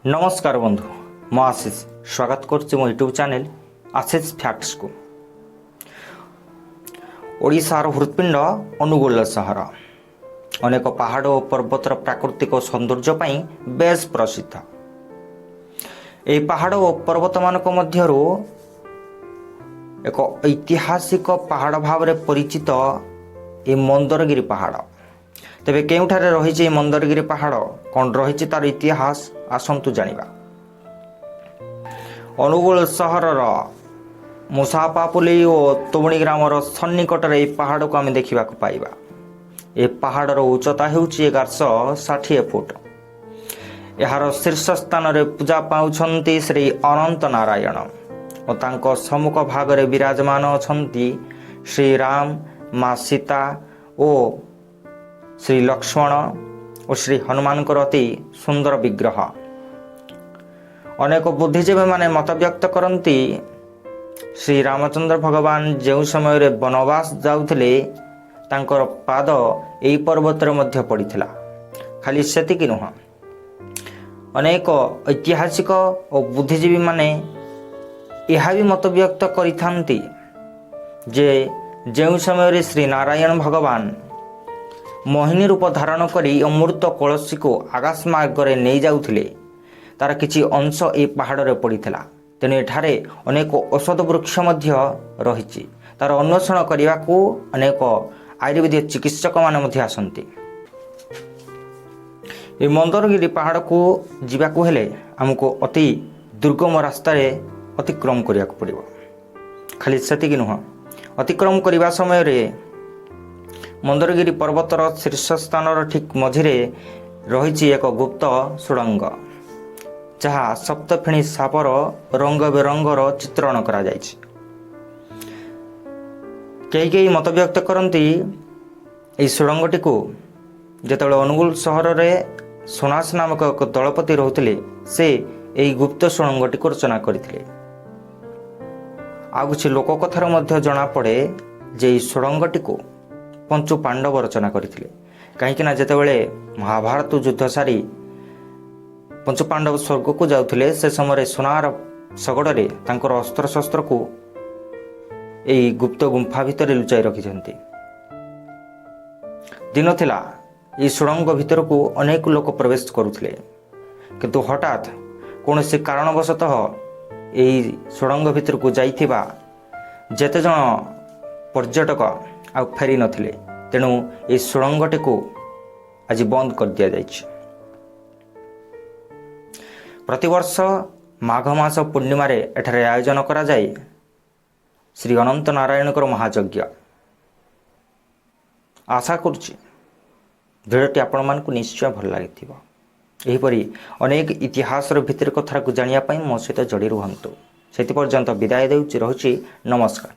ନମସ୍କାର ବନ୍ଧୁ, ମୁଁ ଆଶିଷ ସ୍ୱାଗତ କରୁଛି ମୋ ୟୁଟ୍ୟୁବ୍ ଚ୍ୟାନେଲ୍ ଆଶିଷ ଫ୍ୟାକ୍ଟସକୁ। ଓଡ଼ିଶାର ହୃତ୍ପିଣ୍ଡ ଅନୁଗୁଳ ସହର ଅନେକ ପାହାଡ଼ ଓ ପର୍ବତର ପ୍ରାକୃତିକ ସୌନ୍ଦର୍ଯ୍ୟ ପାଇଁ ବେଶ୍ ପ୍ରସିଦ୍ଧ। ଏହି ପାହାଡ଼ ଓ ପର୍ବତମାନଙ୍କ ମଧ୍ୟରୁ ଏକ ଐତିହାସିକ ପାହାଡ଼ ଭାବରେ ପରିଚିତ ଏ ମନ୍ଦରଗିରି ପାହାଡ଼। ତେବେ କେଉଁଠାରେ ରହିଛି ଏହି ମନ୍ଦରଗିରି ପାହାଡ଼, କ'ଣ ରହିଛି ତାର ଇତିହାସ, ଆସନ୍ତୁ ଜାଣିବା। ଅନୁଗୁଳ ସହରର ମୁଷାପାପୁଲି ଓ ତୁମୁଣି ଗ୍ରାମର ସନ୍ନିକଟରେ ଏହି ପାହାଡ଼କୁ ଆମେ ଦେଖିବାକୁ ପାଇବା। ଏ ପାହାଡ଼ର ଉଚ୍ଚତା ହେଉଛି 1160 ଫୁଟ। ଏହାର ଶୀର୍ଷ ସ୍ଥାନରେ ପୂଜା ପାଉଛନ୍ତି ଶ୍ରୀ ଅନନ୍ତ ନାରାୟଣ ଓ ତାଙ୍କ ସମ୍ମୁଖ ଭାଗରେ ବିରାଜମାନ ଅଛନ୍ତି ଶ୍ରୀରାମ, ମା ସୀତା ଓ ଶ୍ରୀ ଲକ୍ଷ୍ମଣ ଓ ଶ୍ରୀ ହନୁମାନଙ୍କର ଅତି ସୁନ୍ଦର ବିଗ୍ରହ। ଅନେକ ବୁଦ୍ଧିଜୀବୀମାନେ ମତବ୍ୟକ୍ତ କରନ୍ତି, ଶ୍ରୀ ରାମଚନ୍ଦ୍ର ଭଗବାନ ଯେଉଁ ସମୟରେ ବନବାସ ଯାଉଥିଲେ, ତାଙ୍କର ପାଦ ଏହି ପର୍ବତରେ ମଧ୍ୟ ପଡ଼ିଥିଲା। ଖାଲି ସେତିକି ନୁହଁ, ଅନେକ ଐତିହାସିକ ଓ ବୁଦ୍ଧିଜୀବୀମାନେ ଏହା ବି ମତବ୍ୟକ୍ତ କରିଥାନ୍ତି ଯେ ଯେଉଁ ସମୟରେ ଶ୍ରୀ ନାରାୟଣ ଭଗବାନ ମୋହିନୀ ରୂପ ଧାରଣ କରି ଅମୃତ କଳସୀକୁ ଆକାଶ ମାର୍ଗରେ ନେଇଯାଉଥିଲେ, ତାର କିଛି ଅଂଶ ଏହି ପାହାଡ଼ରେ ପଡ଼ିଥିଲା। ତେଣୁ ଏଠାରେ ଅନେକ ଔଷଧ ବୃକ୍ଷ ମଧ୍ୟ ରହିଛି। ତାର ଅନ୍ୱେଷଣ କରିବାକୁ ଅନେକ ଆୟୁର୍ବେଦୀୟ ଚିକିତ୍ସକମାନେ ମଧ୍ୟ ଆସନ୍ତି। ଏହି ମନ୍ଦରଗିରି ପାହାଡ଼କୁ ଯିବାକୁ ହେଲେ ଆମକୁ ଅତି ଦୁର୍ଗମ ରାସ୍ତାରେ ଅତିକ୍ରମ କରିବାକୁ ପଡ଼ିବ। ଖାଲି ସେତିକି ନୁହଁ, ଅତିକ୍ରମ କରିବା ସମୟରେ ମନ୍ଦରଗିରି ପର୍ବତର ଶୀର୍ଷ ସ୍ଥାନର ଠିକ୍ ମଝିରେ ରହିଛି ଏକ ଗୁପ୍ତ ସୁଡ଼ଙ୍ଗ, ଯାହା ସପ୍ତଫେଣୀ ସାପର ରଙ୍ଗ ବେରଙ୍ଗର ଚିତ୍ରଣ କରାଯାଇଛି। କେହି କେହି ମତବ୍ୟକ୍ତ କରନ୍ତି, ଏହି ସୁଡ଼ଙ୍ଗଟିକୁ ଯେତେବେଳେ ଅନୁଗୁଳ ସହରରେ ସୋନାସ ନାମକ ଏକ ଦଳପତି ରହୁଥିଲେ, ସେ ଏହି ଗୁପ୍ତ ସୁଡ଼ଙ୍ଗଟିକୁ ରଚନା କରିଥିଲେ। ଆଉ କିଛି ଲୋକକଥାରୁ ମଧ୍ୟ ଜଣାପଡ଼େ ଯେ ଏହି ସୁଡ଼ଙ୍ଗଟିକୁ ପଞ୍ଚୁ ପାଣ୍ଡବ ରଚନା କରିଥିଲେ, କାହିଁକିନା ଯେତେବେଳେ ମହାଭାରତ ଯୁଦ୍ଧ ସାରି ପଞ୍ଚୁ ପାଣ୍ଡବ ସ୍ୱର୍ଗକୁ ଯାଉଥିଲେ, ସେ ସମୟରେ ସୁନାର ଶଗଡ଼ରେ ତାଙ୍କର ଅସ୍ତ୍ରଶସ୍ତ୍ରକୁ ଏହି ଗୁପ୍ତ ଗୁମ୍ଫା ଭିତରେ ଲୁଚାଇ ରଖିଛନ୍ତି। ଦିନ ଥିଲା, ଏହି ସୁଡ଼ଙ୍ଗ ଭିତରକୁ ଅନେକ ଲୋକ ପ୍ରବେଶ କରୁଥିଲେ। କିନ୍ତୁ ହଠାତ୍ କୌଣସି କାରଣବଶତଃ ଏହି ସୁଡ଼ଙ୍ଗ ଭିତରକୁ ଯାଇଥିବା ଯେତେଜଣ ପର୍ଯ୍ୟଟକ ଆଉ ଫେରି ନଥିଲେ। ତେଣୁ ଏହି ସୁଡ଼ଙ୍ଗଟିକୁ ଆଜି ବନ୍ଦ କରିଦିଆଯାଇଛି। ପ୍ରତିବର୍ଷ ମାଘ ମାସ ପୂର୍ଣ୍ଣିମାରେ ଏଠାରେ ଆୟୋଜନ କରାଯାଏ ଶ୍ରୀ ଅନନ୍ତ ନାରାୟଣଙ୍କର ମହାଯଜ୍ଞ। ଆଶା କରୁଛି, ଭିଡ଼ିଓଟି ଆପଣମାନଙ୍କୁ ନିଶ୍ଚୟ ଭଲ ଲାଗିଥିବ। ଏହିପରି ଅନେକ ଇତିହାସର ଭିତରେ କଥାକୁ ଜାଣିବା ପାଇଁ ମୋ ସହିତ ଯୋଡ଼ି ରୁହନ୍ତୁ। ସେଥି ପର୍ଯ୍ୟନ୍ତ ବିଦାୟ ଦେଉଛି, ରହୁଛି, ନମସ୍କାର।